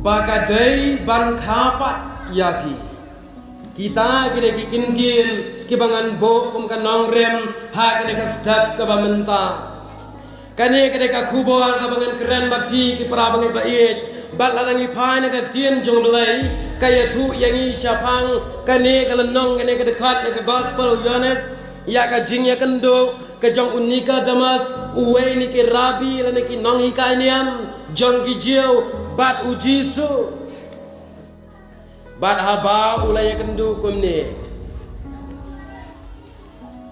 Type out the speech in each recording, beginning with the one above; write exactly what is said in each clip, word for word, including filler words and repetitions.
Ba ka dei ban kha pat ïa phi. Kita ki dei ki kyntien kiba ngan buh kum ka nongrim ha kane ka step kaba mynta. Kane ka dei ka khubor kaba ngan kren bad phi ki para bangeit ba ïeit. Bad lada ngi phai na ka ktien jong U Blei, ka ïathuh ïa ngi shaphang kane ka lynnong, kane ka dkhot na ka gospel u Ïohannes, ïa ka jingïakynduh ka jong u Nikodemus, uwei na ki rabbi lane ki nonghikai niam jong ki Jiw, bad u Jisu. Bad haba u la ïakynduh kumne,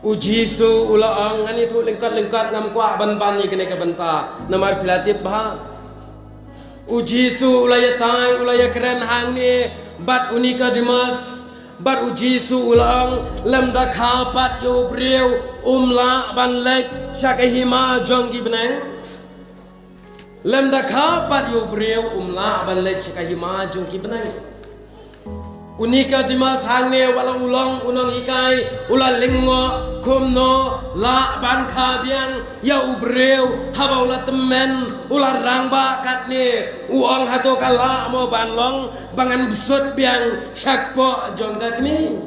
u Jisu u la ong, ngan ïathuh lyngkot-lyngkot, ngam kwah ban ban ïa kane ka bynta namar phi la tip bha. U Jisu u la ïatai, u la ïakren hangne bad u Nikodemus. Bad u Jisu u la ong, lymda kha pat ïa u briew um lah ban leit sha ka hima jong ki bneng. Lymda kha pat ïa u briew um lah ban leit sha ka hima jong ki bneng. U Nikodemus hangne, wat la u long u nonghikai, u la lyngngoh, kumno lah ban kha biang ïa u briew haba u la tymmen, u la rangbah katne. U ong, hato ka lah mo ban long ba ngan bsut biang sha kpoh jong ka kmie?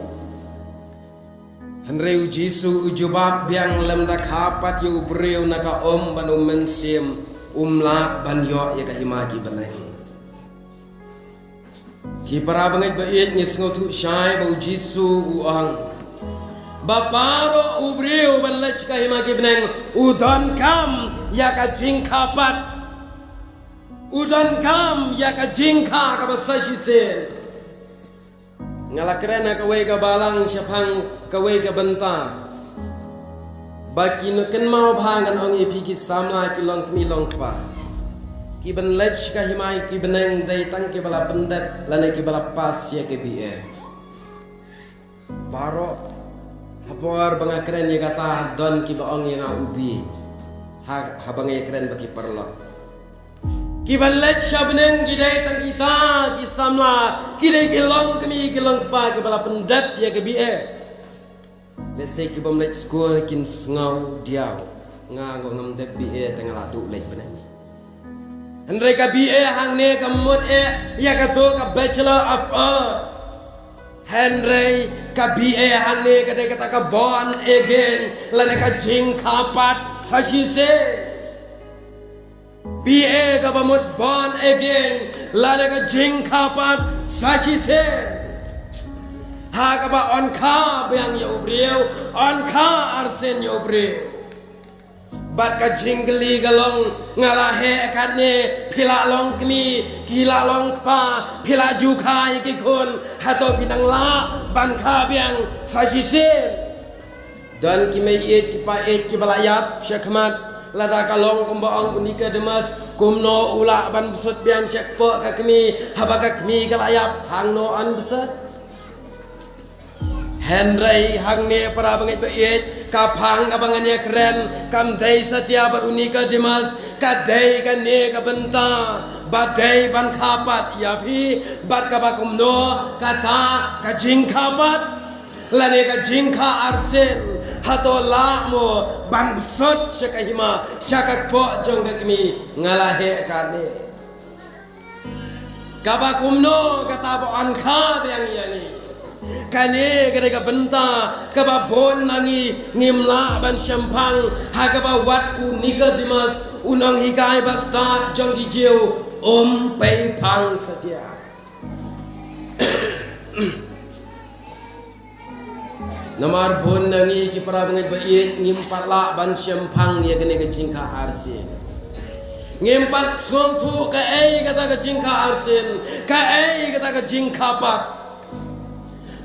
Hynrei u Jisu u jubab biang, lymda kha pat ïa u briew na ka um bad u mynsiem um lah ban ïoh ïa ka hima ki bneng. Ki para bangeit ba ïeit, ngi sngewthuh shai ba u Jisu u ong ba baroh u briew ban leit sha ka hima ki bneng u donkam ïa ka jingkha pat. U donkam ïa ka jingkha kaba sa shisien. Nga la kren ha kawei ka balang shaphang kawei ka bynta ba ki nongkynmaw bha, ngan ong ïa phi, ki samla, ki longkmie longkpa, ki ban leit sha ka hima ki bneng dei tang kiba la pyndep lane kiba la pass ïa ka B A. Baroh, ha por ba nga kren ïa kata, don kiba ong ïa nga u B A ha, haba nga ïakren bad ki paralok. Ki ban leit sha bneng ki dei tang kita ki samla, ki dei ki longkmie ki longkpa kiba la pyndep ïa ka B A. Lehse ki bym leit skul kin sngew diaw, nga ngam dep B A te nga la duh leit bneng. Hynrei ka B A hangne ka mut eh ïa kato ka Bachelor of Art. Hynrei ka B A hangne ka dei kata ka born again lane ka jingkha pat sa shisien. B A kaba mut born again lane ka jingkha pat sa shisien. Ha kaba yn kha biang ïa u briew, yn kha arsien ïa u briew. Bad ka jingkylli ka long, nga la heh katne, phi la longkmie, ki la longkpa, phi la ju kha ïa ki khun, hato phi nang lah ban kha biang sa shisien? Don ki mei ïeit ki pa ïeit kiba la ïap sha khmat, lada ka long kumba ong u Nikodemus, kumno u lah ban bsut biang sha kpoh ka kmie, haba ka kmie ka la ïap, hangno yn bsut? Hynrei hangne para bangeit ba ïeit, ka phang kaba ngan ïakren kam dei satia bad u Nikodemus, ka dei kane ka bynta ba dei ban kha pat ïa phi, bad kaba kumno kata ka jingkha pat lane ka jingkha arsien, hato lah mo ban bsut sha ka hima, sha ka kpoh jong ka kmie, nga la heh kane. Kaba kumno kata ba yn kha biang ïa ngi. Kane ka dei ka bynta kaba bun na ngi ngim lah ban shemphang, ha kaba wat u Nikodemus, u nonghikai ba stad jong ki Jiw, um pei phang satia. Namar bun na ngi ki para bangeit ba ïeit ngim pat lah ban shemphang ïa kane ka jingkha arsien. Ngim pat sngewthuh kaei kata ka jingkha arsien, kaei kata ka jingkha pat.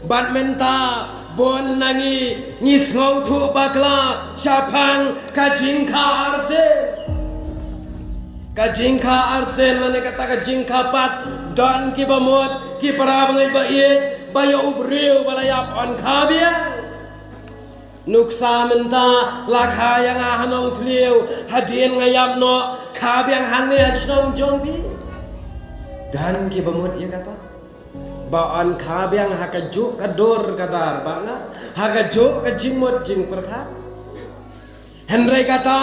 Bad mynta bun na ngi ngi sngewthuh bakla shaphang ka jingkha arsien. Ka jingkha arsien lane kata ka jingkha pat, don kiba mut ki para bangeit ba ïeit ba ïa u briew ba la ïap yn kha biang. Nuksa mynta la kha ïa nga ha Nongthliew, hadien nga ïap noh kha biang hangne ha shnong jong phi. Don kiba mut ïa kata ba yn kha biang ha kajuh ka dur ka dar ba nga, ha kajuh ka jingmut jingpyrkhat. Hynrei kata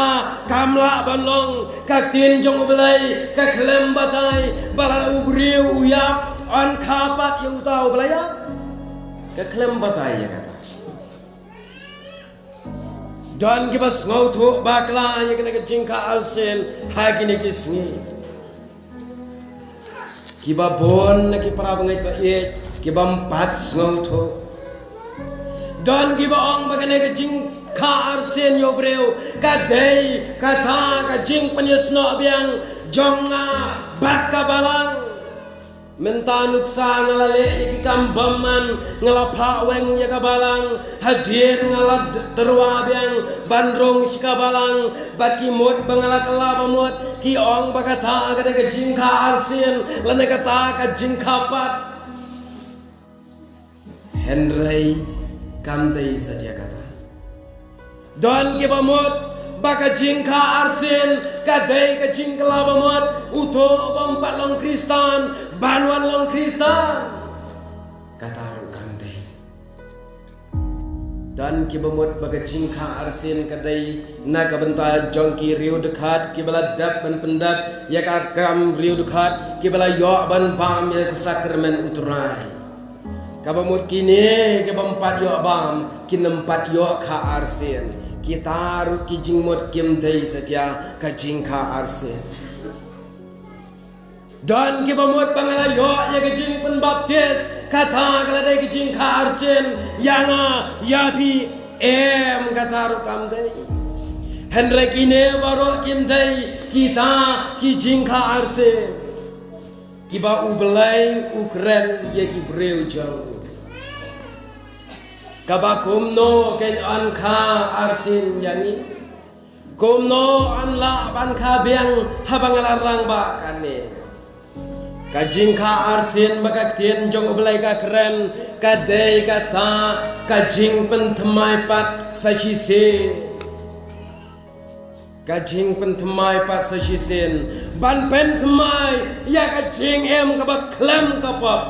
kam lah ban long ka ktien jong U Blei, ka khlem batai ba lada u briew u ïap, yn kha pat ïa uta uba la ïap. Ka khlem batai ïa kata. Don kiba sngewthuh bakla ïa kane ka jingkha arsien ha kine ki sngi. Kiba bun na ki para bangeit ba ïeit, kibym pat sngewthuh. Don kiba ong ba kane ka jingkha arsien ïa u briew ka dei kata ka jingpynïasnoh biang jong nga bad ka balang. Mynta nuksa nga la leh ïa ki kam bymman, nga la phah weng ïa ka balang, hadien nga la d-, tyrwa biang ban rung sha ka balang, bad ki mut ba nga la kylla ba mut ki ong ba kata ka dei ka jingkha arsien lane kata ka jingkha pat. Hynrei kam dei satia kata. Don kiba mut ba ka jingkha arsien ka dei ka jingkylla ba mut uto ubym pat long Khristan ban wan long Khristan. Kata ruh kam dei. Don kiba mut ba ka jingkha arsien ka dei na ka bynta jong ki riewdkhot kiba la dep ban pyndep ïa ka kam riewdkhot kiba la ïoh ban bam ïa ka sakramen U Trai. Kaba mut kine kibym pat ïoh bam, kin ym pat ïoh kha arsien. Kita ruh ki jingmut kim dei satia ka jingkha arsien. Don kiba mut ba nga la ïoh ïa ka jingpynbaptis, kata ka la dei ka jingkha arsien ïa nga ïa phi, em, kata ruh kam dei. Hynrei kine baroh kim dei kita ki jingkha arsien kiba U Blei u kren ïa ki briew jong u. Kaba kumno kin yn kha arsien ïa ngi? Kumno yn lah ban kha biang haba nga la rangbah kane? Ka jingkha arsien ba ka ktien jong U Blei ka kren ka dei kata ka jingpynthymmai pat sa shisien. Ka jingpynthymmai pat sa shisien, ban pynthymmai ïa ka jingim kaba khlem ka pop,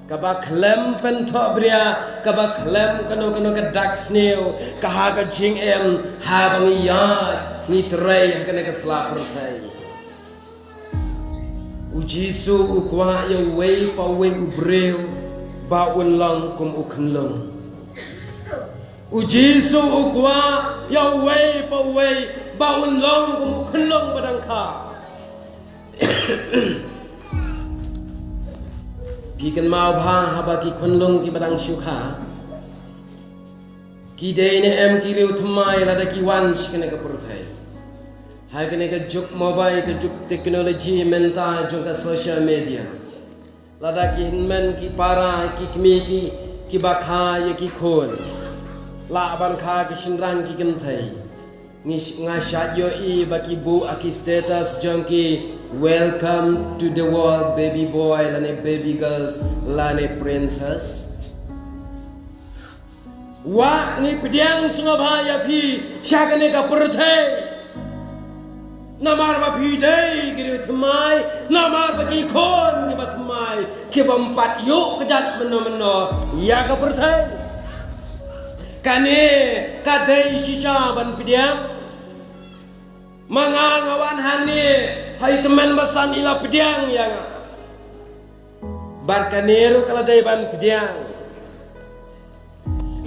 kaba khlem pynthohbria, kaba khlem kano kano ka dak sniew, ka ha ka jingim haba ngi ïaid ngi trei ha kane ka sla pyrthei. U Jisu u kwah ïa uwei pa uwei u briew ba un long kum u khunlung. U Jisu u kwah ïa uwei pa uwei ba un long kum u khunlung ba dang kha. Ki kynmaw bha haba ki khunlung kiba dang shu kha, ki dei ne em ki riewthymmai lada ki wan sha kane ka pyrthei? Ha kane ka juk mobile, ka juk technology mynta jong ka social media, lada ki hynmen ki para, ki kmie, ki, kiba kha ïa ki khun, lah ban kha ki shynrang ki kynthei, ngi sh-, nga shait ïohi ba ki buh ha ki status jong ki, "Welcome to the world, baby boy," lane "Baby girls," lane "Princess." Wah, ngi pdiang sngewbha ïa phi sha kane ka pyrthei. Namar ba phi dei ki riewthymmai, namar ba ki khun kiba thymmai, kibym pat ïoh kjat mynno mynno ïa ka pyrthei. Kane ka dei shisha ban pdiang. Ma nga nga wan hangne ha i tymmen basan i la pdiang ïa nga. Bad kane ruh ka la dei ban pdiang.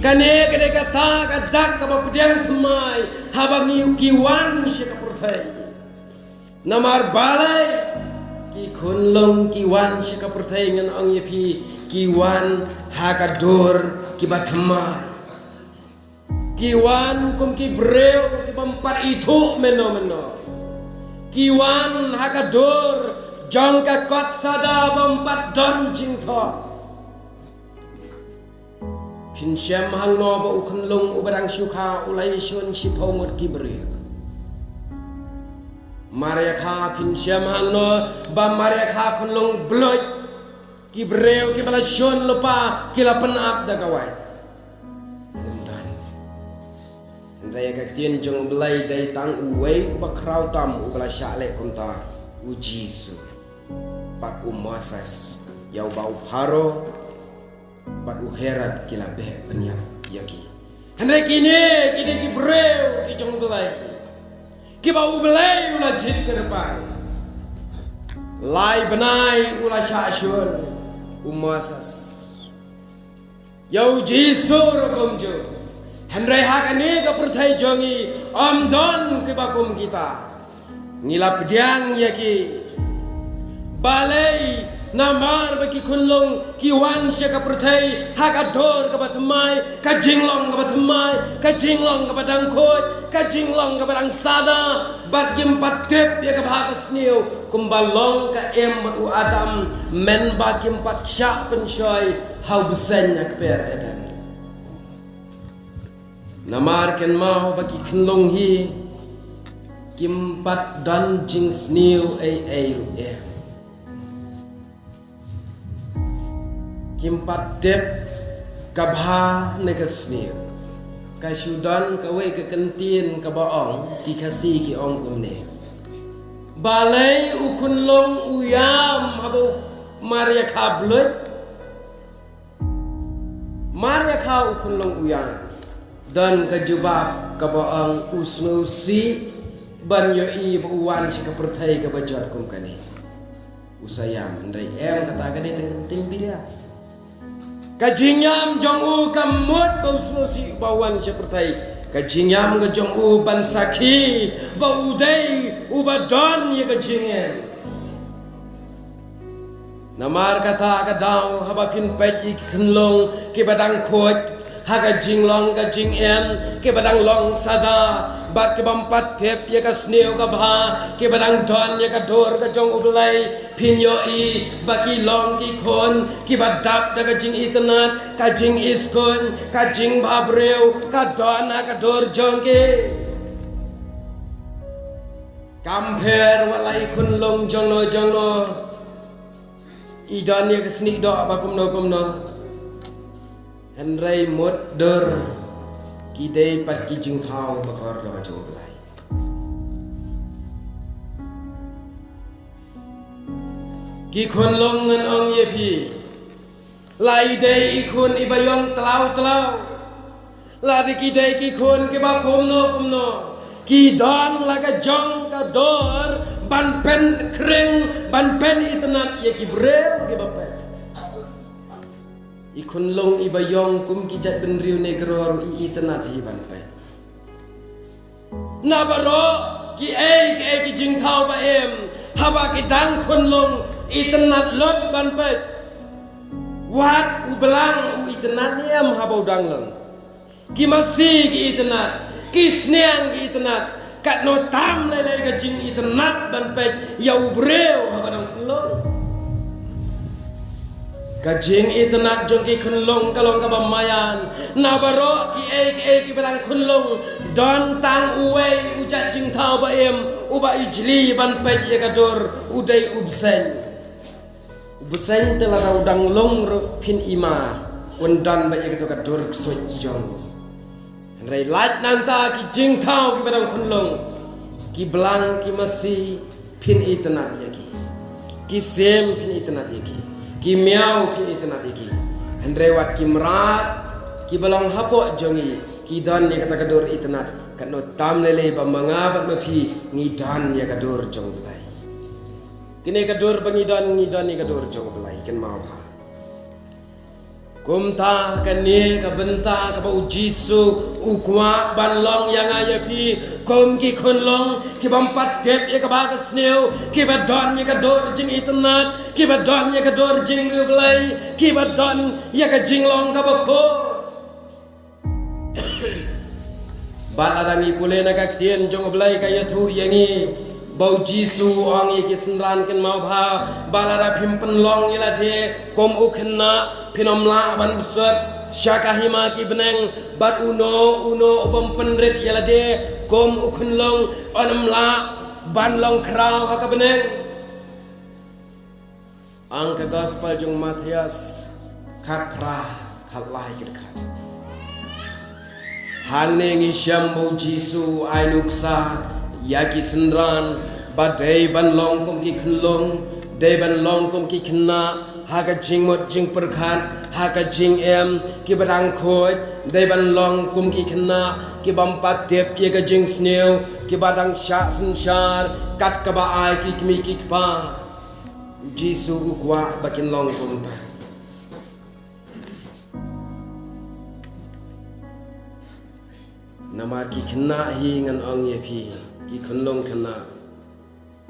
Kane ka dei kata ka dak kaba pdiang thymmai haba ngi ki wan sha ka pyrthei. Namar balei? Ki khunlung ki wan sha ka pyrthei, ngan ong ïa phi, ki wan ha ka dur kiba thymmai. Ki wan kum ki briew kibym pat ithuh mynno mynno. Ki wan ha ka dur jong ka kot sada bym pat don jingthoh. Phin shem hangno ba u khunlung uba dang shu kha u la ïashun shiphew ngut ki briew? Mar ïa kha, phin shem hangno ba mar ïa kha khunlung bluit? Ki briew kiba la shun lypa ki la pynap da kawei. Hynrei ka ktien jong U Blei dei tang uwei uba khraw tam uba la shah leh kumta, u Jisu. Bad u Moses, ïa uba u Pharaoh bad u Herod ki la beh pynïap ïa ki. Hynrei kine ki dei ki briew ki jong U Blei, kiba U Blei u la jied kyrpang. Lai bnai u la shah shun u Moses, ïa U Jisu ruh kumjuh. Hynrei ha kane ka pyrthei jong ngi ym don kiba kum kita. Ngi la pdiang ïa ki. Balei? Namar ba ki khunlung ki wan sha ka pyrthei ha ka dur kaba thymmai, ka jinglong kaba thymmai, ka jinglong kaba dang khuid, ka jinglong kaba dang sada, bad kim pat tip ïa ka bha ka sniew kumba long ka Im bad u Adam, mynba kim pat shah pynshoi ha u bseiñ ha kper Eden. Namar kynmaw ba ki khunlung hi kim pat don jingsniew ei ei ruh em. Kim pat tip ka bha ne ka sniew. Ka shu don kawei ka kyntien kaba ong, ki Khasi ki ong kumne: Balei u khunlung u ïam haba u mar ïakha bluit? Mar ïakha u khunlung u ïam. Don ka jubab kaba ong, u sngewsih ban ïohi ba u wan sha ka pyrthei kaba jot kum kane. U sa ïam, hynrei em, kata ka dei tang ka ktien biria. Ka jingïam jong u ka mut ba u sngewsih ba u wan sha pyrthei. Ka jingïam ka jong u ban sakhi ba u dei uba don ïa ka jingim. Namar kata ka daw haba phin peit ïa ki khunlung kiba dang khuid ha ka jinglong ka jingim, kiba dang long sada, bad kibym pat tip ïa ka sniew ka bha, kiba dang don ïa ka dur ka jong U Blei, phin ïohi ba ki long ki khun kiba dap da ka jingitynnat, ka jingiskuin, ka jingbhabriew ka don ha ka dur jong ki. Kam pher wat la i khunlung jongno jongno i don ïa ka snieh doh ba kumno kumno. Hynrei mutdur ki dei pat ki jingthaw bakordor jong U Blei. Ki khunlung, ngan ong ïa phi, la i dei i khun iba ïong tlaw tlaw, lada ki dei ki khun kiba kumno kumno, ki don la ka jong ka dur ban pynkhring, ban pynitynnat ïa ki briew kiba peit. I khunlung iba ïong kum ki jaitbynriew Negro ruh i itynnat hi ban peit. Na baroh kiei kiei ki jingthaw ba im, haba ki dang khunlung itynnat lut ban peit. Wat u blang u itynnat ne em haba u dang lung? Ki masi ki itynnat, ki sniang ki itynnat, katno tam lei lei ka jingitynnat ban peit ïa u briew haba dang khunlung. Ka jingitynnat jong ki khunlung ka long kaba maïan. Na baroh kiei kiei kiba dang khunlung, don tang uwei u jait jingthaw ba im uba i jli ban peit ïa ka dur, u dei u bseiñ. U bseiñ te lada u dang lung ruh phin i mar, un don beit ïa kato ka dur ksuid jong u. Hynrei lait nangta ki jingthaw kiba dang khunlung, ki blang ki masi phin itynnat ïa ki, ki sim phin itynnat ïa ki, ki miaw phin itynnat ïa ki. Hynrei wat ki mrad kiba long hapoh jong ngi ki don ïa kata ka dur itynnat, katno tam lei lei ba ma nga bad ma phi ngi don ïa ka dur jong U Blei. Kane ka dur ba ngi don, ngi don ïa ka dur jong U Blei, kynmaw bha. Kumta kane ka bynta kaba U Jisu u kwah ban long ïa nga ïa phi kum ki khunlung kibym pat tip ïa kaba ka sniew, kiba don ïa ka dur jingitynnat, kiba don ïa ka dur jingriewblei, kiba don ïa ka jinglong kaba khuid. Bad lada ngi pule na ka ktien jong U Blei ka ïathuh ïa ngi ba U Jisu u ong ïa ki synran, kynmaw bha, ba lada phim pynlong ïa lade kum u khynnah phin ym lah ban bsut sha ka hima ki bneng, bad uno uno ubym pynrit ïa lade kum u khunlung un ym lah ban long khraw ha ka bneng. Ang ka Gospel jong Mathaios khatphra, khatlai, khatkhat. Hangne ngi shem ba U Jisu u ai nuksa ïa ki synran ba dei ban long kum ki khunlung, Dei ban long kum ki khynnah ha ka jingmut jingpyrkhat, ha ka jingim, kiba dang khuid. Dei ban long kum ki khynnah ki bym pat tip ïa ka jingsniew, kiba dang shah synshar kat kaba ai ki kmie ki kpa. U Jisu u kwah ba kin long kumta. Namar ki khynnah hi, ngan ong ïa phi, ki khunlung khynnah,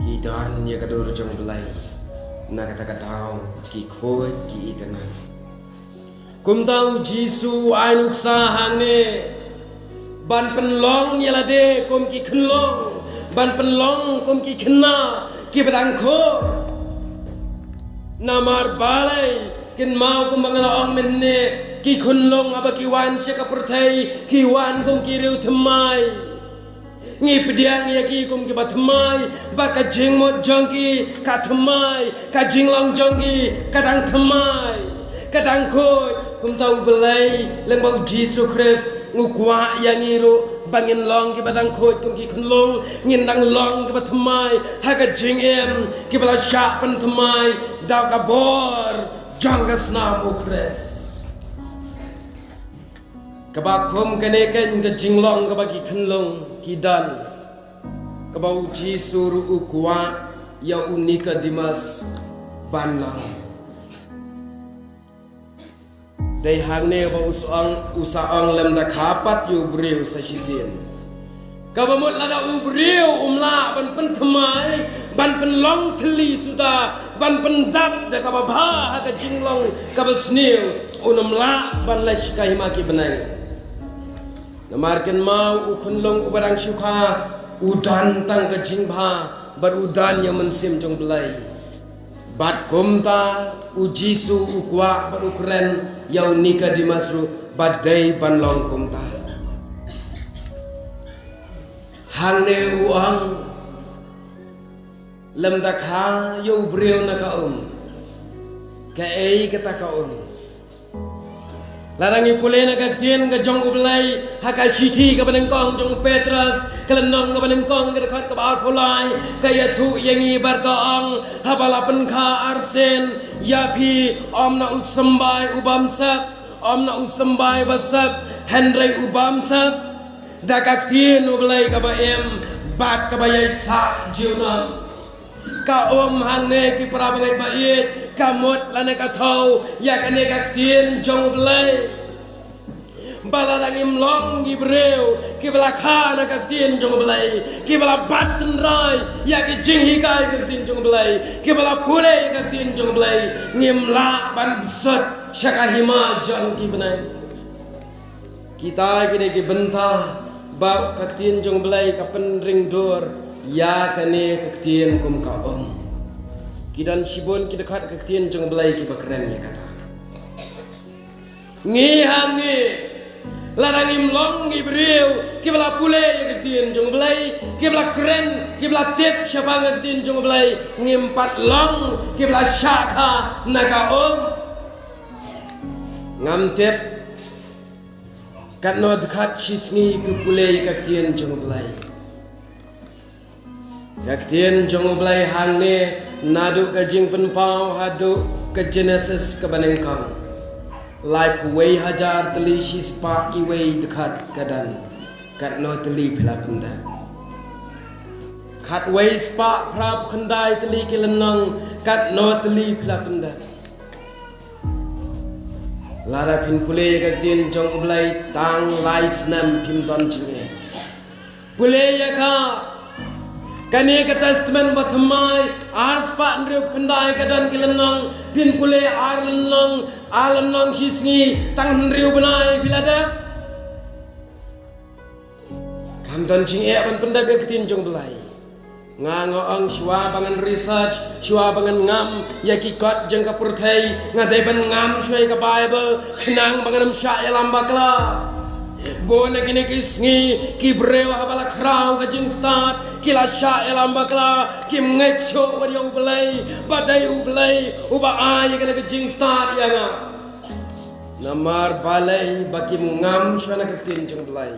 ki don ïa ka dur jong U Blei. Na kata ka daw ki khuid, ki itynnad. Kumta u Jisu u ai nuksa hangne ban pynlong ïa lade kum ki khunlung, ban pynlong kum ki khynnah kiba dang khuid. Namar balei? Kynmaw kumba nga la ong mynne, ki khunlung haba ki wan sha ka pyrthei ki wan kum ki riew thymmai. Ngi pdiang ïa ki kum kiba thymmai, ba ka jingmut jong ki ka thymmai, ka jinglong jong ki ka dang thymmai, ka dang khuid. Kumta U Blei lyngba U Jisu Khrist u kwah ïa ngi ruh ba ngin long kiba dang khuid kum ki khunlung, ngin dang long kiba thymmai ha ka jingim, kiba la shah pynthymmai da ka bor jong ka snam U Khrist. Kaba kum kane keiñ ka jinglong kaba ki khunlung ki don, kaba U Jisu ruh u kwah ïa u Nikodemos ban long. Dei hangne ba u sa ong, u sa ong lymda kha pat ïa u briew sa shisien. Kaba mut lada u briew um lah ban pynthymmai, ban pynlong thylli suda, ban pyndap da kaba bha ha ka jinglong kaba sniew, un ym lah ban leit sha ka hima ki bneng. Namar kynmaw u khunlung uba dang shu kha u don tang ka jingbha bad u don ïa u Mynsiem jong U Blei. Bad kumta u Jisu u kwah bad u kren ïa u Nikodemos ruh ba dei ban long kumta. Hangne u ong, lymda kha ïa u briew na ka um, kaei kata ka um? Lada ngi pule na ka ktien ka jong U Blei ha ka shithi kaba nyngkong jong u Petros, ka lynnong kaba nyngkong, ka dkhot kaba arphew lai, ka ïathuh ïa ngi bad ka ong, haba la pynkha arsien ïa phi, ym na u symbai u bymsep, ym na u symbai ba sep, hynrei u bymsep, da ka ktien U Blei kaba im bad kaba ïaisah junom. Ka um hangne, ki para bangeit ba ïeit, ka mut lane ka thew ïa kane ka ktien jong U Blei. Ba lada ngim long ki briew kiba la kha na ka ktien jong U Blei, kiba la bat tynrai ïa ki jinghikai ka ktien jong U Blei, kiba la pule ïa ka ktien jong U Blei, ngim lah ban bsut sha ka hima jong ki bneng. Kita ki dei ki bynta ba ka ktien jong U Blei ka pynring dur ïa kane ka ktien kum ka um. Ki don shibun ki dkhot ka ktien jong U Blei kiba kren ïa kata. Ngi hangne, lada ngim long ki briew kiba la pule ïa ka ktien jong U Blei, kiba la kren, kiba la tip shaphang ka ktien jong U Blei, ngim pat long kiba la shah kha na ka um. Ngam tip katno dkhot shi sngi phi pule ïa ka ktien jong U Blei. Ka ktien jong U Blei hangne, naduh ka Jingpynpaw haduh ka Jenesis kaba nyngkong, laiphew wei hajar tylli shispah iwei dkhot ka don. Katno tylli phi la pyndep? Khatwei spah phraphew khyndai tylli ki lynnong, katno tylli phi la pyndep? Lada phin pule ïa ka ktien jong U Blei tang lai snem phim don jingeh. Pule ïa ka, kane ka Testament Bathymmai, ar spah hynriewphew khyndai ka don ki lynnong, phin pule ar lynnong, ar lynnong shi sngi, tang hynriew bnai phi la dep. Kam don jingeh ban pyndep ïa ka ktien jong U Blei. Nga, nga ong shuwa ba ngan research, shuwa ba ngan ngam ïa ki kot jong ka pyrthei, nga dei ban ngam shuwa ïa ka Baibl, khnang ba ngan ym shah ïalam bakla. Bun na kine ki sngi, ki briew haba la khraw ka jingstad, ki la shah ïalam bakla, kim ngeit shuh wat ïa U Blei, ba dei U Blei uba ai ïa kane ka jingstad ïa nga. Namar balei? Ba kim ngam shuwa na ka ktien jong U Blei.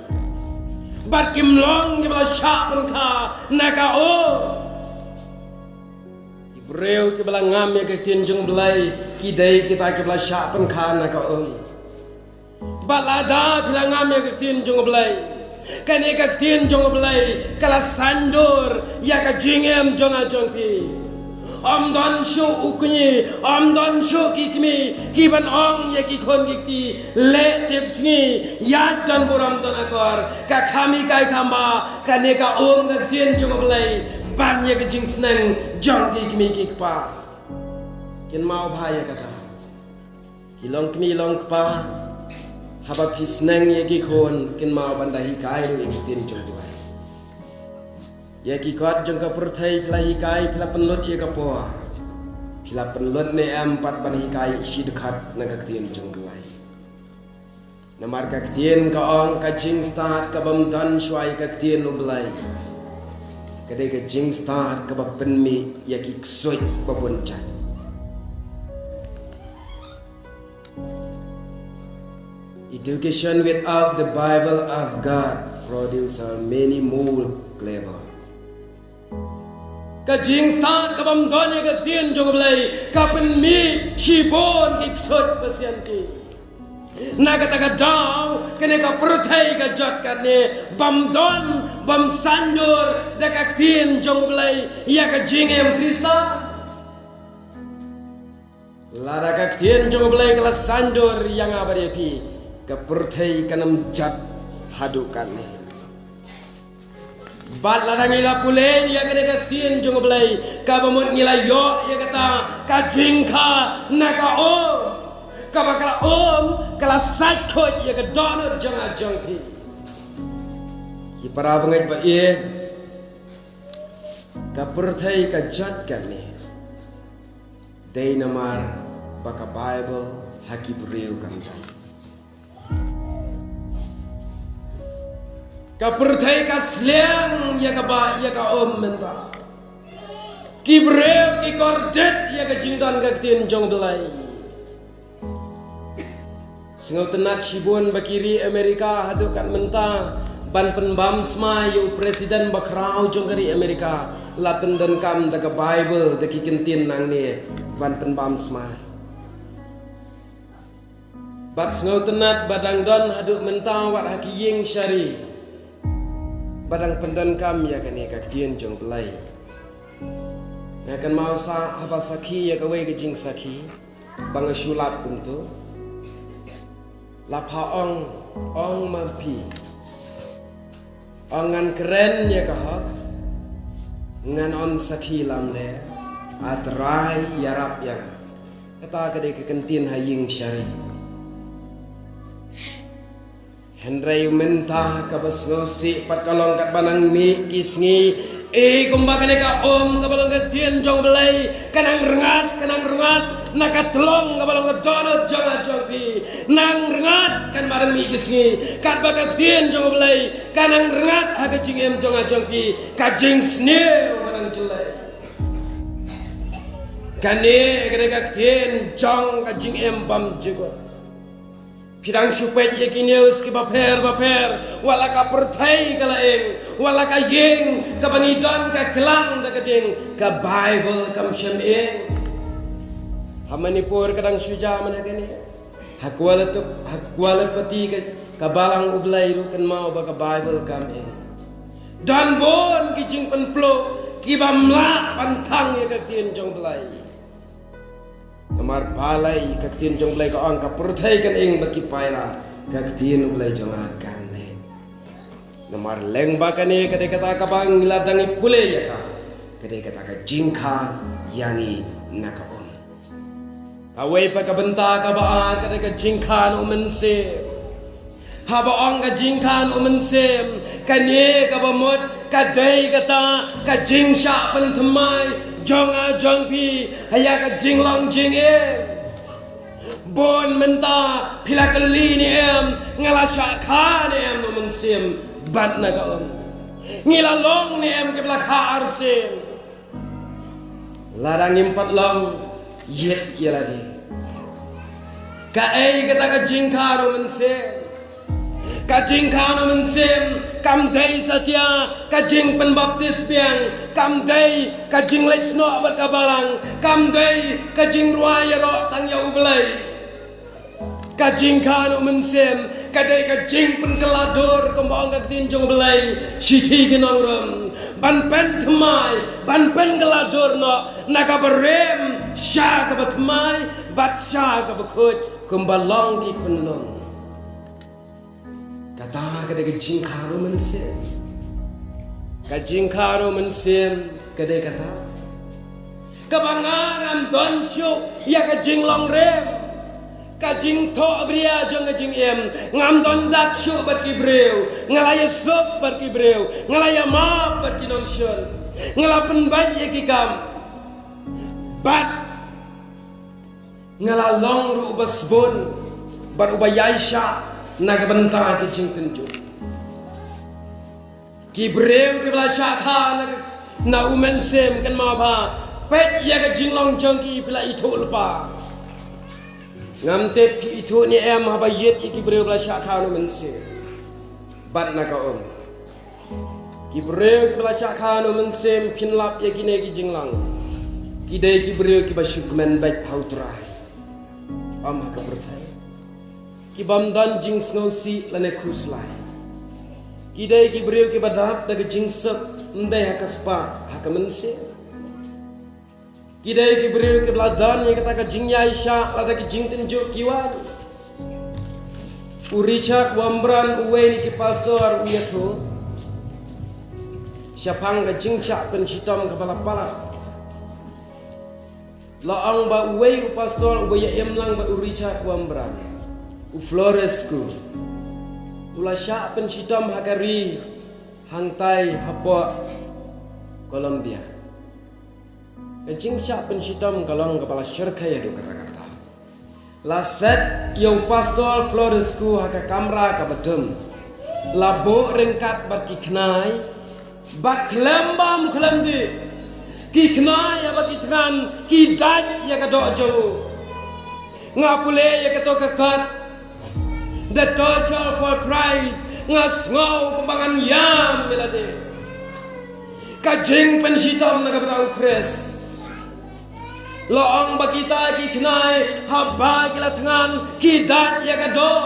Bad kim long kiba la shah pynkha na ka um. Ki Briew kiba la ngam ïa ka ktien jong U Blei ki dei kita kiba la shah pynkha na ka um. Bad lada phi la ngam ïa ka ktien jong U Blei, kane ka ktien jong U Blei ka la saiñdur ïa ka jingim jong nga jong phi. Ym don shuh u kñi, ym don shuh ki kmie ki ban ong ïa ki khun ki kti, leh tipsngi, ïaid don burom don akor, ka kham hikai kham bha, kane ka um ka ktien jong U Blei ban ïa ka jingsneng jong ki kmie ki kpa. Kynmaw bha ïa kata. Ki long kmie long kpa, haba phi sneng ïa ki khun, kynmaw ban da hikai ruh ïa ka ktien jong U Blei. Ïa ki kot jong ka pyrthei phi la hikai, phi la pynlut ïa ka por. Phi la pynlut ne em pat ban hikai shi dkhot na ka ktien jong U Blei. Namar ka ktien ka ong ka jingstad ka bym don shuwa ïa ka ktien U Blei ka dei ka jingstad kaba pynmih ïa ki ksuid ba bun jait. Education without the Bible of God produce a many more clever. Ka jingstad ka bym don ïa ka ktien jong U Blei ka pynmih shibun ki ksuid ba sianti. Na kata ka daw kane ka pyrthei ka jot katne, bym don, bym saiñdur da ka ktien jong U Blei ïa ka jingim Khristan. Lada ka ktien jong U Blei ka la saiñdur ïa nga bad ïa phi, ka pyrthei kan ym jot haduh katne. Bad lada ngi la pule ïa kane ka ktien jong U Blei, kaba mut ngi la ïoh ïa kata ka jingkha na ka um, kaba ka la um, ka la sait khuid ïa ka dohnud jong nga jong phi. Ki para bangeit ba ïeit, ka pyrthei ka jot kane. Dei namar ba ka Baibl ha ki briew kam don. Ka pyrthei ka sliang ïa kaba ïa ka um mynta. Ki briew ki kordit ïa ka jingdon ka ktien jong U Blei. Sngewtynnat shibun ba ki ri Amerika haduh kat mynta ban pynbam smai ïa u president ba khraw jong ka ri Amerika la pyndonkam da ka Baibl, da ki kyntien nangne ban pynbam smai. Bad sngewtynnat ba dang don haduh mynta wat ha ki ïing shari ba dang pyndonkam ïa kane ka ktien jong U Blei. Nga kynmaw sa haba sakhi ïa kawei ka jingsakhi ba nga shu lap kumto. La pha ong, ong ma phi, ong ngan kren ïa ka hok, ngan ym sakhi lamler, A Trai ïarap ïa nga. Kata ka dei ka kyntien ha ïing shari. Hynrei mynta kaba sngewsih pat ka long katba nang mih ki sngi, eh, kumba kane ka um kaba long ka ktien jong U Blei ka nang rngat, ka nang rngat na ka tlong kaba long ka dohnud jong nga jong phi. Nang rngat katba nang mih ki sngi, katba ka ktien jong U Blei ka nang rngat ha ka jingim jong nga jong phi, ka jingsniew ka nang jyllei. Kane ka dei ka ktien jong ka jingim bymjukut. Phi dang shu peit ïa ki news kiba pher ba pher, wat la ka pyrthei ka la ing, wat la ka ïing kaba ngi don ka klang da ka ding, ka Baibl kam shym ing. Ha Manipur ka dang shu jia mynta kane. Ha Kuala Lumpur, ha Kuala Lumpur ka, ka Balang U Blei ruh kynmaw ba ka Baibl kam ing. Don bun ki jingpynpluh kiba mlah ban thang ïa ka ktien jong U Blei. Namar balei ka ktien jong U Blei ka ong ka pyrthei kan ing bad ki paila, ka ktien U Blei jong nga kan ing. Namar lyngba kane ka dei kata kaba ngi la dang ïa pule ïa ka, ka dei kata ka jingkha ïa ngi na ka um. Kawei pat ka bynta kaba ar ka dei ka jingkha na U Mynsiem. Haba ong ka jingkha na U Mynsiem, kane kaba mut ka dei kata ka jingshah pynthymmai jong nga jong phi ha ïa ka jinglong jingim. Bun mynta phi la kylli ne em, nga la shah kha ne em na U Mynsiem bad na ka um? Ngi la long ne em kiba la kha arsien? Lada ngim pat long, ïit ïa lade. Kaei kata ka jingkha na U Mynsiem? Ka jingkha na u Mynsiem kam dei satia ka jingpynbaptis biang, kam dei ka jingleit snoh bad ka balang, kam dei ka jingrwai ïaroh tang ïa U Blei. Ka jingkha na u Mynsiem ka dei ka jingpynkylla dur, kumba ong ka ktien jong U Blei, shithi ki nongrim, ban pynthymmai, ban pynkylla dur noh na ka barim sha ka bathymmai bad sha ka bakhuid, kumba long ki khunlung. Kata ka dei ka jingkha na u Mynsiem. Ka jingkha na u Mynsiem ka dei kata kaba nga ngam don shuh ïa ka jinglong rim, ka jingthoh bria jong ka jingim. Ngam don dak shuh bad ki briew, nga la ïasuk bad ki briew, nga la ïamap bad ki nongshun, nga la pynbeit ïa ki kam. Bad nga la long ruh uba sbun bad uba ïaishah na ka bynta ki jingtynjuh. Ki briew kiba la shah kha na, na u Mynsiem, kynmaw ba peit ïa ka jinglong jong ki, phi la ithuh lypa. Ngam tip phi ithuh ne em haba ïit ïa ki briew ba la shah kha na u Mynsiem bad na ka um. Ki briew kiba la shah kha na u Mynsiem, phin lap ïa kine ki jinglang, ki dei ki briew kiba shu kmen beit ha U Trai, ym ha ka pyrthei. Ki bym don jingsngewsih lane khuslai. Ki dei ki briew kiba dap da ka jingsuk, ym dei ha ka spah, ha ka mynsiem. Ki dei ki briew kiba la don ïa kata ka jingïaishah lada ki jingtynjuh ki wan. U Richard Wurmbrand, uwei na ki pastor, u ïathuh shaphang ka jingshah pynshitom kaba la palat. La ong ba uwei u pastor uba ïa im lang bad u Richard Wurmbrand, u Florescu, u la shah pynshitom ha ka ri hangtai hapoh Colombia. Ka jingshah pynshitom ka long kaba la shyrkhei haduh katta katta. La set ïa u pastor Florescu ha ka kamra kaba dum. La buh ryngkat bad ki khnai, bad khlem bam khlem dih, ki khnai haba ki thngan ki dait ïa ka doh jong u. Nga pule ïa kato ka kot, The Torture for Christ, nga sngew kumba ngan ïam ïa lade. Ka jingpynshitom na ka bynta u Khrist. La ong ba kita ki khnai haba ki la thngan ki dait ïa ka doh.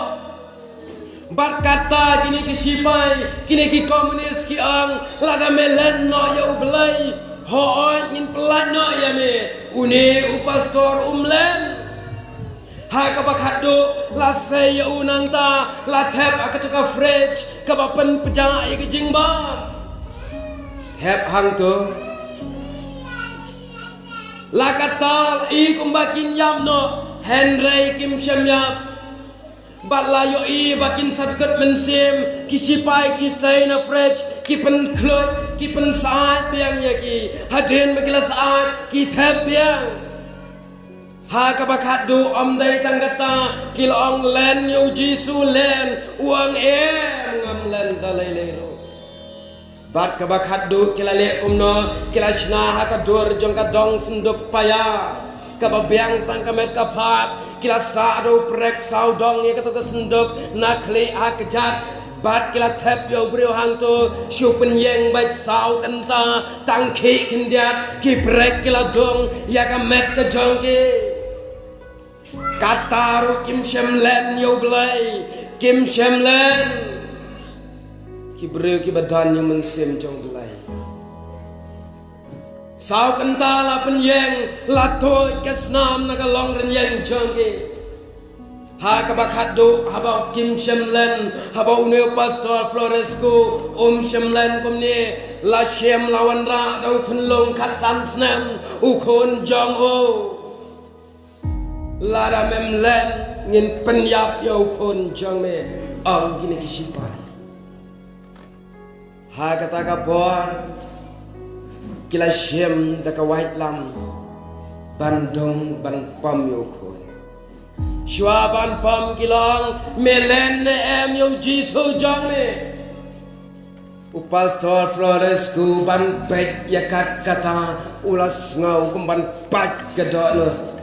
Bad kata kine ki shipai, kine ki komunis ki ong, lada me len noh ïa U Blei, hooid ngin pyllait noh ïa me. Une u pastor um len. Ha kaba khatduh la sei ïa u nangta, la thep ha kato ka fridge kaba pynpjah ïa ka jingbam. Thep hangto. La katta la i kumba kin ïap noh, hynrei kim shym ïap. Bad la ïohi ba kin sa dkut mynsiem, ki shipai ki sei na fridge, ki pynkhluit, ki pynsyaid biang ïa ki. Hadien ba ki la syaid, ki thep biang. Ha kaba khatduh ym dei tang kata, ki la ong len ïa u Jisu len, u ong em ngam len da lei lei ruh. Bad kaba khatduh ki la leh kumno, ki la shna ha ka dur jong ka dong synduk paia, kaba biang tang ka met ka phad, ki la sah da u prek saw dong ïa kato ka synduk na khlieh ha kjat, bad ki la thep ïa u briew hangto, shu pynïeng beit saw kynta, tang khih khyndiat, ki prek ki la dung ïa ka met ka jong ki. Kata ruh kim shym len ïa U Blei, kim shym len. Ki briew kiba don ïa u Mynsiem jong U Blei. Saw kynta la pynïeng, la tuid ka snam na ka longrynïeng jong ki. Ha kaba khatduh, haba kim shym len, haba une u pastor Florescu um shym len kumne, la shim la wanrah da u khunlung khatsan snem, u khun jong u. Lada mem len, ngin pynïap ïa u khun jong me, ong kine ki shipai. Ha kata ka por, ki la shim da ka waitlam ban dung ban pom ïa u khun. Shuwa ban pom ki la ong, me len ne em ïa u Jisu jong me? U Pastor Florescu ban peit ïa kat kata, u la sngew kum ban pait ka dohnud.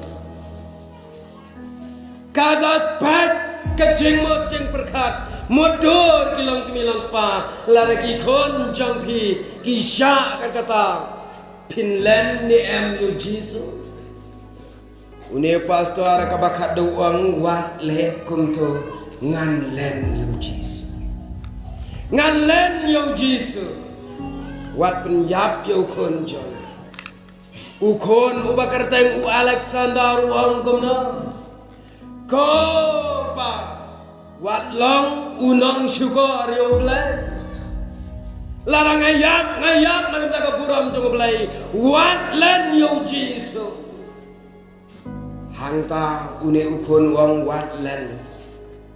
Ka la pait ka jingmut jingpyrkhat, Mutdur ki long kmie long kpa, lada ki khun jong phi ki shah kat kata, phin len ne em ïa u Jisu? Une u pastor kaba khatduh u ong, wat leh kumto, ngan len ïa u Jisu. Ngan len ïa u Jisu. Wat pynïap ïa u khun jong nga. U khun uba kyrteng u Alexander u ong kumno? Ko Pa, wat long u nongshukor ïa u Blei. Lada nga ïap, nga ïap na ka bynta ka burom jong u Blei. Wat len ïa u Jisu. Hangta une u khun u ong wat len.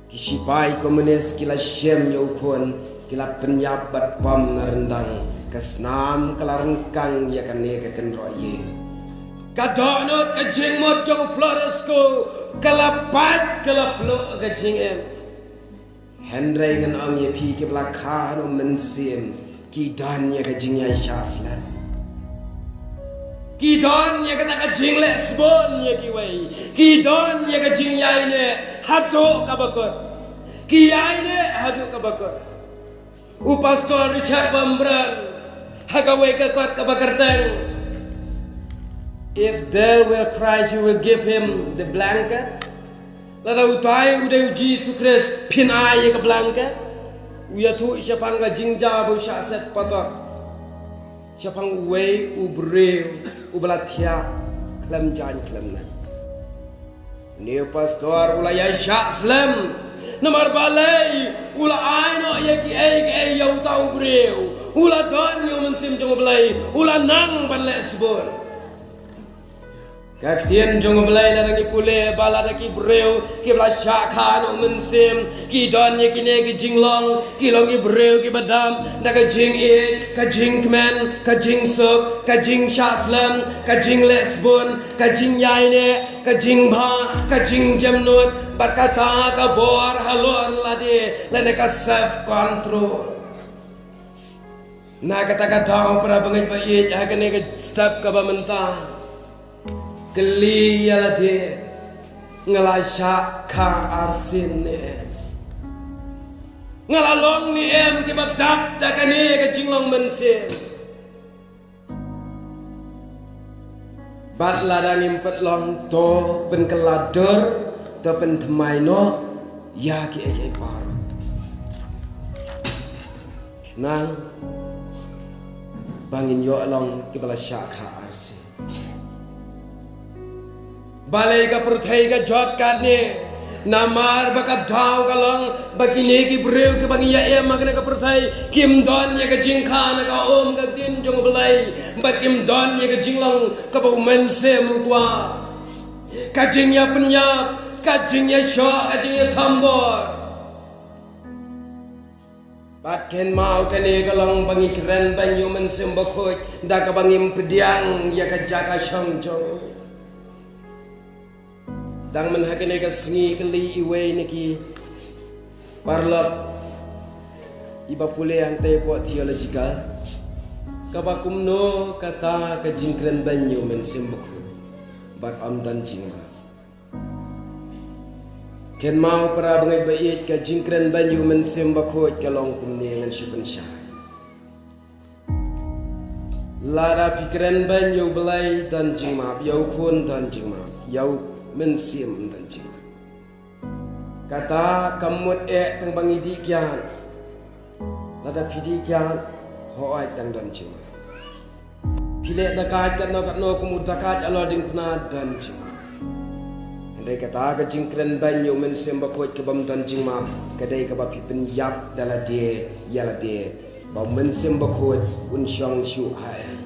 Ki shipai komunis ki la shem ïa u khun, ki la pynïap bad bom na ryndang, ka snam ka la ryngkang ïa kane ka kynroh ïing. Ka dohnud ka jingmut jong u Florescu ka la pait, ka la pluh ka jingim. Hynrei ngan ong ïa phi, kiba la kha ha u Mynsiem ki don ïa ka jingïaishah slem. Ki don ïa kata ka jingleh sbun ïa kiwei. Ki don ïa ka jingïaineh haduh kaba kut. Ki ïaineh haduh kaba kut. U Pastor Richard Wurmbrand ha kawei ka kot kaba kyrteng, "If there were Christ, you will give him the blanket." Lada utai u dei u Jisu Khrist, phin ai ïa ka blanket? U ïathuh shaphang ka jingjia ba u shah set patok shaphang uwei u briew uba la thiah khlem jaiñ khlem nang. Une u pastor u la ïaishah slem. Namar balei? U la ai noh ïa kiei kiei ïa uta u briew. U la don ïa u Mynsiem jong u Blei. U la nang ban leh sbun. Ka ktien jong u Blei, lada ngi pule ba lada ki briew kiba la shah kha na u Mynsiem ki don ïa kine ki jinglong, ki long ki briew kiba dap da ka jingïeit, ka jingkmen, ka jingsuk, ka jingshah slem, ka jingleh sbun, ka jingïaineh, ka jingbha, ka jingjemnud, bad kata ka bor halor lade lane ka self control. Na kata ka daw, para bangeit ba ïeit, ha kane ka step kaba mynta, kylli ïa lade, nga la shah kha arsien ne em? Nga la long ne em kiba dap da kane ka jinglong mynsiem? Bad lada ngim pat long, to pynkylla dur, to pynthymmai noh ïa kiei kiei baroh, khnang ba ngin ïoh long kiba la shah kha arsien. Balei ka pyrthei ka jot katne? Namar ba ka daw ka long ba kine ki briew kiba ngi ïa em ha kane ka pyrthei kim don ïa ka jingkha na ka um ka ktien jong U Blei, bad kim don ïa ka jinglong kaba U Mynsiem u kwah. Ka jingïapynïap, ka jingïashoh, ka jingïathombor. Bad kynmaw, kane ka long ba ngi kren beiñ ïa U Mynsiem Bakhuid da kaba ngim pdiang ïa ka jaka shong jong. Dang mynta ha kane ka sngi, kylli iwei na ki paralok iba pule hangtei hapoh theological, kaba kumno kata ka jingkren beiñ ïa U Mynsiem Bakhuid bad ym don jingmap. Kynmaw para bangeit ba ïeit, ka jingkren beiñ ïa U Mynsiem Bakhuid ka long kumne, ngan shu pynshai. Lada phi kren beiñ ïa U Blei, don jingmap, ïa U Khun don jingmap, ïa U Mynsiem don jingmap. Kata kam mut eh tang ba ngi dih kiad. Lada phi dih kiad, hooid, dang don jingmap. Phi leh dakait katno katno kum u dakait halor diengphna, don jingmap. Hynrei kata ka jingkren beiñ ïa U Mynsiem Bakhuid ka bym don jingmap, ka dei kaba phi pynïap da lade ïa lade, ba U Mynsiem Bakhuid un shong shuh ha em.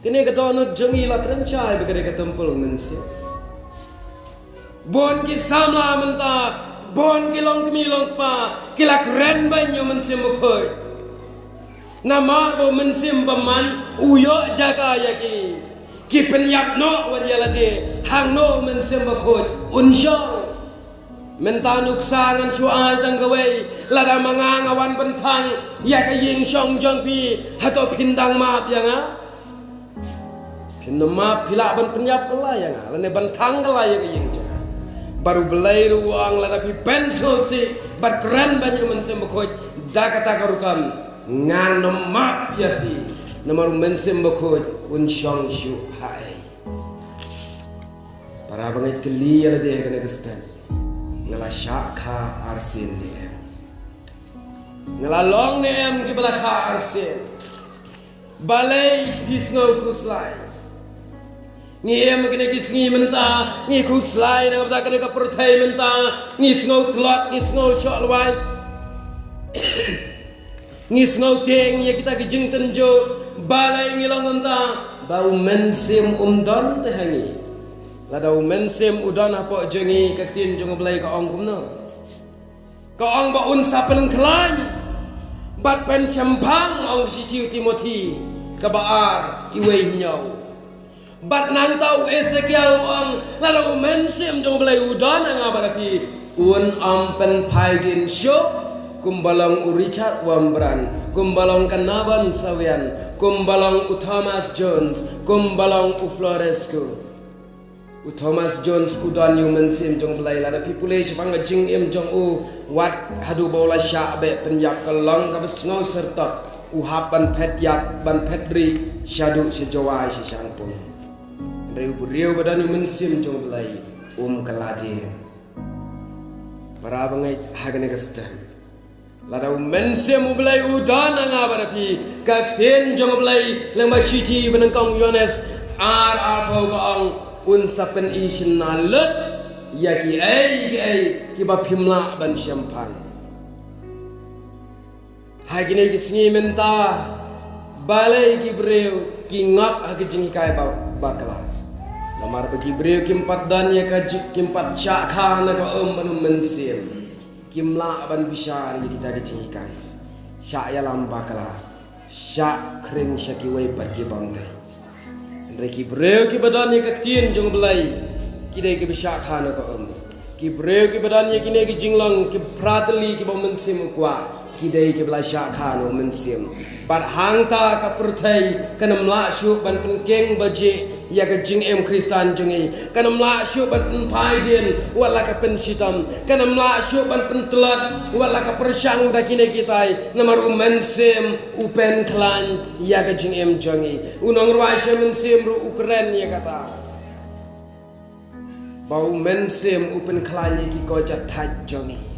Kane ka dohnud jong ngi, la kren shai ba ka dei ka templ U Mynsiem. Bun ki samla mynta, bun ki longkmie longkpa ki la kren beiñ ïa U Mynsiem Bakhuid. Namar ba U Mynsiem Bymman u ïoh jaka ïa ki. Ki pynïap noh wat ïa lade, hangno U Mynsiem Bakhuid un shong? Mynta nuksa ngan shu ai tang kawei, lada ma nga nga wan ban thang ïa ka ïing shong jong phi, hato phin dang map ïa nga? Phin ym map, phi lah ban pynïap kylla ïa nga lane ban thang kylla ïa ka ïing jong nga. Bad U Blei ruh u ong, lada phi pynsngewsih bad kren ban ïa U Mynsiem Bakhuid da kata ka rukom, ngan ym map ïa phi, namar U Mynsiem Bakhuid un shong shuh ha ei. Para bangeit, kylli ïa lade ha kane ka step, nga la shah kha arsien ne em? Nga la long ne em kiba la kha arsien? Balei phi sngew khuslai? Ngi im ha kine ki sngi mynta, ngi khuslai na ka bynta kane ka pyrthei mynta, ngi sngew tlot, ngi sngew shoh lwai. Ngi sngew tieng ïa kita ki jingtynjuh. Balei ngi long mynta? Ba U Mynsiem um don te ha ngi. Lada U Mynsiem u don hapoh jong ngi, ka ktien jong U Blei ka ong kumno? Ka ong ba un sa pynkhlaiñ bad pynshemphang, ong shithi u Timothi kaba ar, iwei hynñiew. Bad nangta u Esekiel u ong, lada U Mynsiem jong U Blei u don ha nga bad ha phi, un ym pynphai dien shuh, kumba long u Richard Wurmbrand, kumba long ka Nabon Sawian, kumba long u Thomas Jones, kumba long u Florescu. U Thomas Jones u don ïa U Mynsiem jong U Blei. Lada phi pule shaphang ka jingim jong u, wat haduh ba u la shah beh pynïap, ka long kaba sngew syrtok, u hap ban phet ïap, ban phet rieh shaduh sha Jowai, sha Shangpung. Hynrei u briew ba don ïa U Mynsiem jong U Blei um kylla dien. Para bangeit, ha kane ka step, lada U Mynsiem U Blei u don ha nga bad ha phi, ka ktien jong U Blei lyngba shithi banyngkong u Ïoannis ar arphew ka ong, un sa pyni shynna lut ïa kiei kiei kiba phim lah ban shemphang. Ha kine ki sngi mynta, balei ki briew ki ngop ha ki jinghikai ba, bakla? Namar ba ki briew kim pat don ïa ka ji-, kim pat shah kha na ka um bad U Mynsiem. Kim lah ban bishar ïa kita ki jinghikai. Shah ïalam bakla, shah khring sha kiwei pat ki bym dei. Hynrei ki briew kiba don ïa ka ktien jong U Blei, ki dei kiba shah kha na ka um. Ki briew kiba don ïa kine ki jinglong, ki phra tylli kiba U Mynsiem u kwah, ki dei kiba la shah kha na U Mynsiem. Bad hangta ka pyrthei kan ym lah shuh ban pynkheiñ bajih ïa ka jingim Khristan jong ngi. Kan ym lah shuh ban pynphai dien wat la ka pynshitom. Kan ym lah shuh ban pyntlot wat la ka pyrshang da kine kitai. Namar U Mynsiem u pynkhlaiñ ïa ka jingim jong ngi. U nongrwai sha mynsiem ruh u kren ïa kata, ba U Mynsiem u pynkhlaiñ ïa ki kjat thait jong ngi.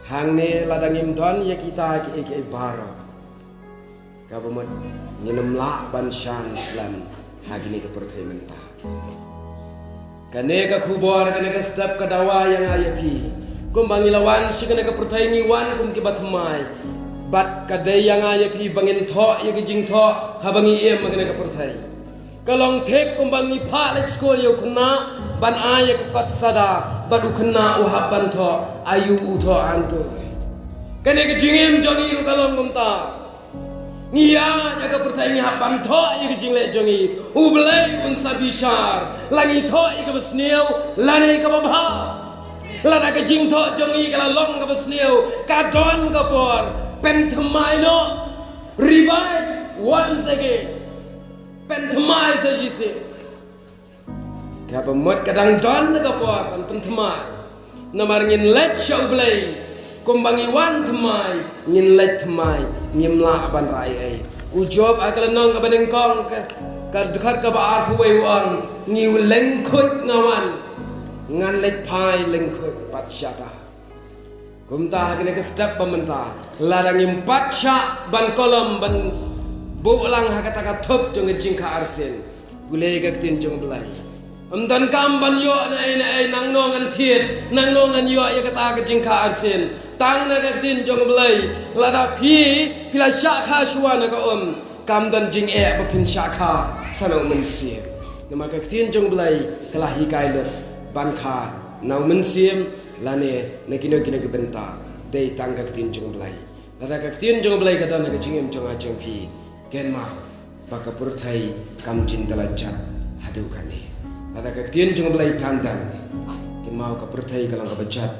Hangne lada ngim don ïa kita kiei kiei baroh, kaba mut ngin ym lah ban shah slem ha kine ki pyrthei mynta. Kane ka khubor, kane ka step ka dawa ïa nga ïa phi. Kumba ngi la wan sha kane ka pyrthei, ngi wan kum kiba thymmai. Bad ka dei ïa nga ïa phi ba ngin thoh ïa ki jingthoh haba ngi im ha kane ka pyrthei. Ka long thik kumba ngi phah leit skul ïa u khynnah ban ai ïa ka kot sada, bad u khynnah u hap ban thoh, aïu u thoh hangto. Kane ka jingim jong ngi ruh ka long kumta. Ngi ïaid ha ka pyrthei, ngi hap ban thoh ïa ka jingleh jong ngi. U Blei un sa bishar la ngi thoh ïa kaba sniew lane ïa kaba bha. Lada ka jingthoh jong ngi ka la long kaba sniew, ka don ka por pynthymmai noh. Revive once again. Pynthymmai sa shisien. Kaba mut ka dang don ka por ban pynthymmai. Namar ngin leit sha U Blei kumba ngi wan thymmai, ngin leit thymmai, ngim lah ban rah ei ei. U Job ha ka lynnong kaba nyngkong, ka, ka dkhot kaba arphew wei u ong, ngi lyngkhuid nga wan, ngan leit phai lyngkhuid pat shata. Kumta ha kane ka step ba mynta, lada ngim pat shah ban kohlem ban buh lang ha kata ka thup jong ka jingkha arsien, pule ka ktien jong U Blei. Ym donkam ban ïoh na ei na ei, nangno ngan thied, nangno ngan ïoh ïa kata ka jingkha arsien. Tang na ka ktien jong U Blei, lada phi, phi la shah kha shuwa na ka um, kam don jingeh ba phin shah kha sa na U Mynsiem. Namar ka ktien jong U Blei ka la hikai lut ban kha na U Mynsiem lane na kino kino ki bynta, dei tang ka ktien jong U Blei. Lada ka ktien jong U Blei ka don ha ka jingim jong nga jong phi, kynmaw ba ka pyrthei kam jin da la jot haduh kane. Lada ka ktien jong U Blei kan don, kynmaw ka pyrthei ka long kaba jot